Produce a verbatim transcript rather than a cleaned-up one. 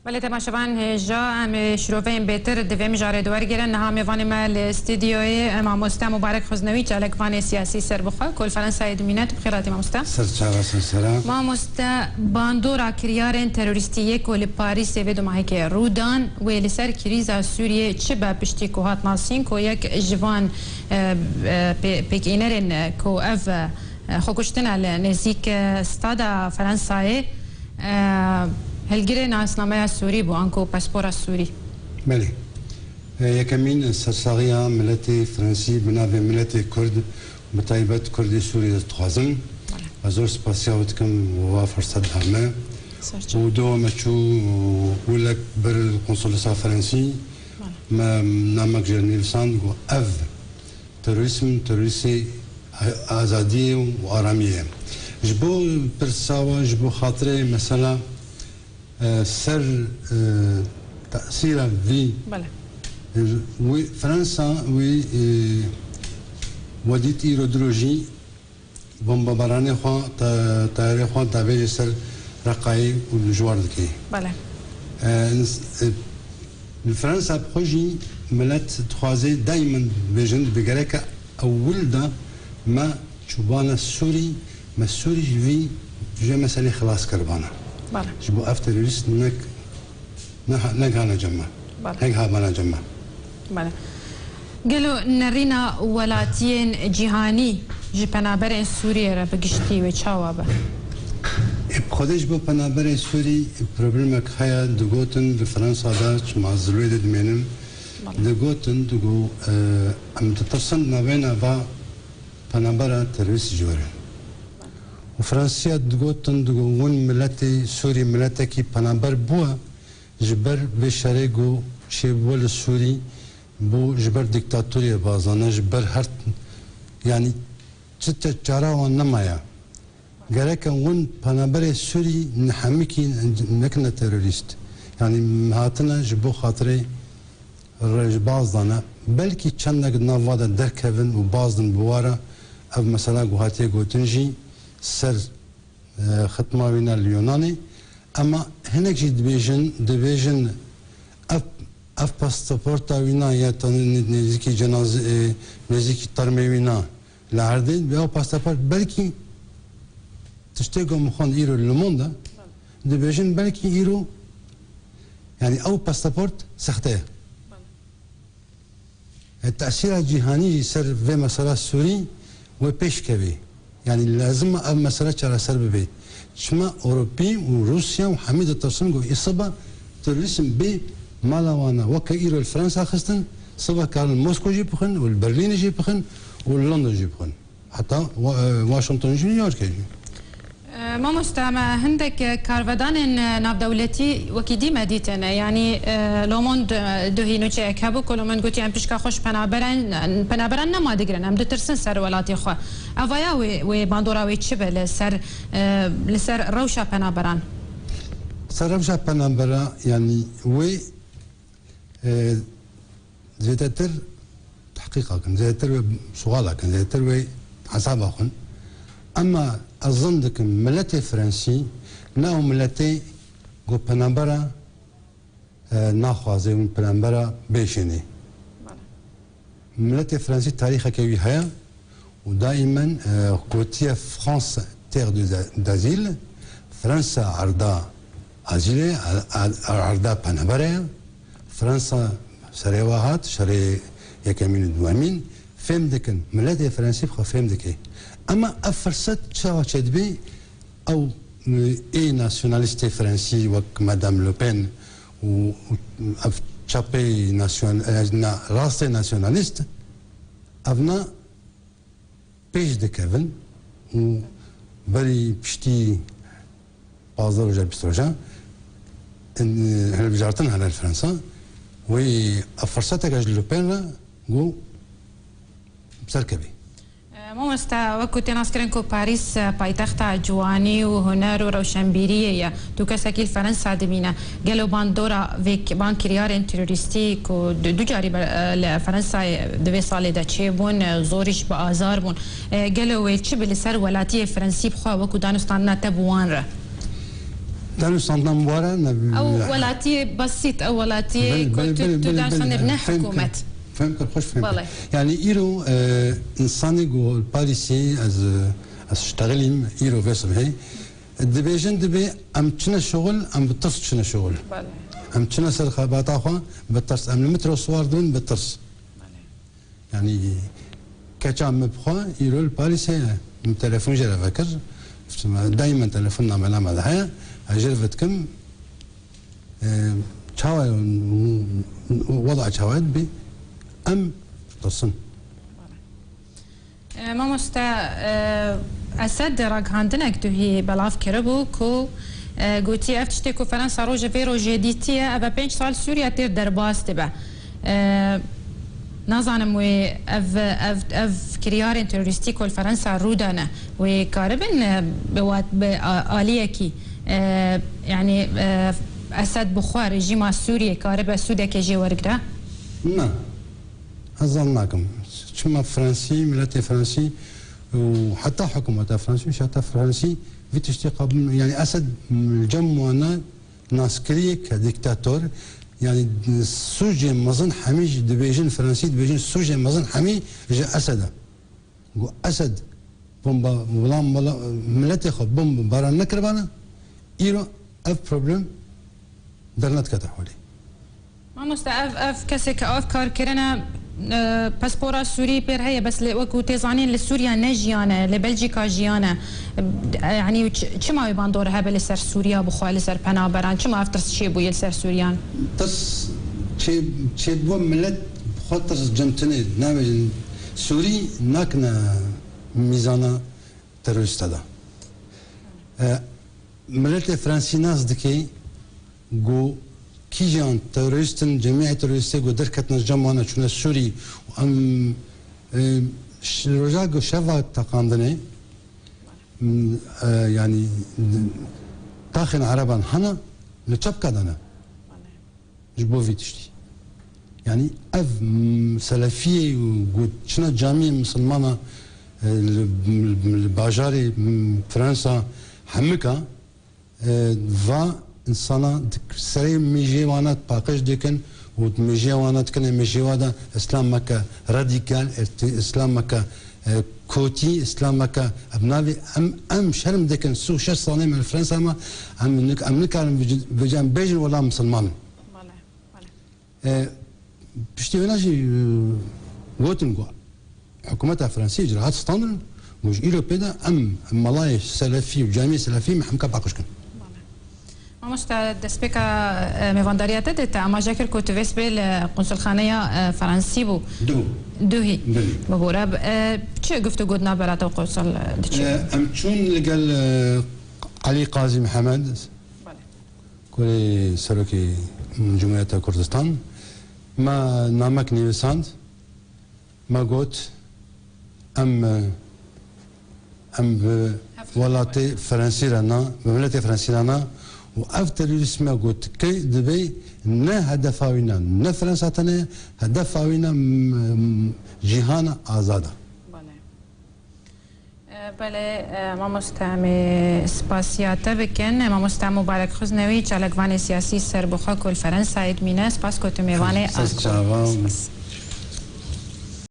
Belê, temaşevan hêja, em ê şiroveyên bêtir di vê mijarê di wergirin. Niha mêvanê me li stûdyoyê, e, mamoste Mubarek Xuznewî, çalakvanê siyasî serbixwe, ku li Fransayê dimîne. Tu bi xêr hatî, mamoste. Ser çava, ser sera. Mamoste, bandora kiryarên terorîstî yê ku li Parîsê vê dumahekê rû dan, wê li ser krîza Sûriyê çi be, piştî ku hat nasîn ku yek ji van, e, e, pê-, pêkînerên, e, ku ev, e, xwekuştina li nêzîk, e, stada Fransayê, e, hilgirê nasnameya Sûrî bû, anku paspora Sûrî. Belê. E, yekemîn sersaxiya miletê Fransî bi navê miletê Kurd, bi taybet Kurdê Sûrî, ez dixwazim. Ez zor spasiya we dikim, wa firset da me. Serçe. Û do me çû, û lek bir konsolosa Fransî, Belê. me namek jê nivîsand, got, ev terorîzm, terorîstê azadiyê û aramiyê ye. Ji bo pirsa we, ji bo xatirê mesela, e, ser, e, tesîra vî, Belê. e, wî Fransa, wî, e, we dît îro diro jî bombebaranê xwe, te-, teyarê xwe davêje ser Reqayê û li ji war dike. Belê. E, ins-, e, li Fransa bi xwe jî milet dixwaze daîmen dibêjin, bi gereke ewil de me çûbana Sûrî, me Sûrî ji vî, ji vê meselê xilas kiribana. Belê. Ji bo ev terorîst nek, ne, negihana cem me. Belê. Nek habana cem me. Belê. Gelo nerîna welatiyên cîhanî ji penaberên Sûriyê re bi giştî wê çawa be? Ê, bi xwedê ji bo penaberên Sûrî problemek heye, digotin li Fransa de, çima ez li wê de dimênim, Belê. digotin, digo, e, em ditirsin navêna va penabera terorîst ji we re. Û Fransiya digotin, digo win miletê Sûrî miletekî penaber bûye, ji ber vê şerê ku çêbûye li Sûrî, bû ji ber dîktatoriyê bazane, ji ber her, yanî çi te çara wan nemaye. Gereke win penaberê Sûrî ne hemikî nekine terorîst. Yanî hatine ji bo xatirê re ji bazdane. Belkî çendek di nav va de derkevin û bazdin bi wa re. Ev mesela ku hatiye gotin jî ser, e, xitma wî ne li Yunanê. Ema hinek jî dibêjin, dibêjin ev, ev pasaporta wî na ya tanî nêzîkî cenazê, e, nêzîkî termê wî na li erdê, bi ew pasaport belkî tiştê ku min xwend îro li Monde, dibêjin belkî îro, yanî ew pasaport sexte ye. E, tesîra cîhanî jî ser vê mesela Sûrî wê pêş kevê. Yanî lazim e ev mesele çareser bibe. Çima Ewropî û Rûsya û hemî ditirsin ku î sibe terorîzm bê mala wan e. Weke îro li Fransa xistin, sibe karin Mosko jî bixin û li Berlînê jî bixin û li London jî bixin. Heta Wa-, e, Washington jî, New Yorkê jî. E, mamoste, me hindek, e, karvedanên, e, navdewletî wekî dî me dîtine. Yanî, e, Le Monde, e, duhî nûçeyek hebû ku Le Monde gotiye em pişka xwe ji penaberan, penaberan nema digirin. Em ditirsin ser welatê xwe. Evaya wê, wê bandora wê çi be li ser, e, li ser rewşa penaberan? Ser rewşa penabera, yanî wê, e, zêdetir tehqîqa kin, zêdetir wê suala kin, zêdetir wê hesaba xwin. Ema ez zan dikim miletê Fransî ne ew miletê ku penabera, e, naxwaze û penabera bêşênê. Belê. Miletê Fransî tarîxeke wî heye û daîmen, e, gotiye France terre de, d'asile, Fransa erda azîlê, er-, er-, erda penaberê ye. Fransa serê wa hat, şerê yekemîn û duwemîn, fêm dikin. Miletê Fransî bi xwe fêm dike. Ema ev firset çawa çêdibe? Ew, e, ê nasyonalîstê Fransî wek Madame Le Pen û, û ev çepê nasyon-, e, na, rastê nasyonalîst, evna pêş dikevin û berî piştî pazdeh roja, bîst roja, in, hilbijartin hene li Fransa, wê ev firseteke ji Le Pen re ku serkevî. E, mamoste, wek ku tê naskirin ku Parîs, e, paytexta ciwanî û huner û rewşenbîriyê ye, tu kesekî li Fransa dimîne. Gelo bandora vê k-, ban kiryarên terorîstî ku du, du carî ber-, e, li Fransayê di vê salê de çêbûn, e, zorî jî bi azar bûn. E, gelo wê çi bi li ser welatiyê Fransî bixwe wekû danûstandina te bi wan re? Dano sandan wara ne. Ew welatiyê besît, ew welatiyê ku tu, tu derxînî, ne hikûmet. Fem kir, xweş fem kir. Belê. Yanî îro, e, insanê ku Parîsê ez, e, ez ştexilîm îro vê sibhê. Dibêjin dibê em çine şixul, em bi tirs çine şixul. Belê. Em çine ser xebata xwe bi tirs. Em li metro siwar dibin bi tirs. Belê. Yanî keça min bi xwe îro li Parîsê ye. Min telefon jê re vekir. Daîmen telefon namela me de heye. Ez jê re vedikim, e, çawa ye, weda çawa ye dibê. Em ditirsin. E, mamoste, e, Esed ragihandinek duhî belav kiribû ku, e, gotî ev tiştê ku Fransa roj vê rojê dîtiye, ev e pênc sal Sûriye têr derbas dibe. E, nazanim wê ev, ev, ev kiryarên terorîstî ku li Fransa rû dane, wê karibin, e, bi wat-, bi a-, aliyekî, e, yanî, e, Esed bi xwe rejîma Sûriyê karibe sûdekê jê wergire? Na. Ez zan nakim. Çima Fransî, miletê Fransî û heta hikûmeta Fransî û heta Fransî vî tiştî qebûl, yanî Esed, m, cem wana naskiriyek dîktator, yanî sûcê mezin hemî jî dibêjin, Fransî dibêjin sûcê mezin hemî ji Esed e. Got Esed bomba, wilan, wila-, miletê xwe bombaran nekiribana, îro ev problem dernedikete holê. Mamoste, ev, ev kesê ke ev kar kirine, e, paspora Sûrî pêr heye, bes lê wekû tê zanîn li Sûriya ne jiyane, li Belcîka jiyane. E, yanî ç-, çima wê bandor hebe li ser Sûriya bixwe, li ser penaberan? Çima ev tirs çêbûye li ser Sûriyan? Tirs çê-, çêbû, milet xwe tirs cem tune nabêjin. Sûrî nakine mîzana terorîsta de. E, miletê Fransî nas dike ku kîjan terorîst in, cemiyê terorîstê ku derketine ji cem wan e çûne Sûrî û em, e, ş-, roja ku şeva teqandinê, m, e, yanî, taxên Ereban hene li çepka de ne. Ji bo vî tiştî. Yanî ev, m, selefiyê û ku çine camiyê misilmana, e, li, li, li bajarê, m, Fransa hemika, e, va insana dik-, serê mêjê wana paqij dikin û mêjê wana dikine mêjê wa de îslameke radîkal, îslameke, e, kotî, îslameke, ev navê em, em şerm dikin, sî û şeş salê me li Fransa me, em nik-, em nikarin vij-, vijin bêjin wela misilman in. Belê, belê. E, piştî wêna jî, e, gotin ku hikûmeta Fransî îcraat standin, ku ji îro pê de em melayê selefî û camiyê selefî me hemka paqij kin. Belê. Mamoste, destpêka, e, mêvandariya te de te amaje kir ku tu vê sibê li qunsulxaneya, e, Fransî bû. Duh. Duhî. Belê. Bibûre. E, çi guftûgo di navbera te û qunsul, e, diçû? E, em çûn li gel, e, Elî Qazî Mihemed. Belê. Kurê Serokê Cumhuriyeta Kurdistan, me namek nivîsand, me got, em, em bi welatê Fransî re ne, bi miletê Fransî re ne û ev terorîzm e ku dike, dibe ne hedefa wî ne, ne Fransa tene ye, hedefa wî ne, m, m, cîhana azad e. Belê. Belê, e, mamoste, em ê spasiya te bikin. Mamoste Mubarek Xuznewî, çalakvanê siyasî serbixwe ku li Ferensayê dimîne, spas ku tu mêvanê Spas çava. Spas.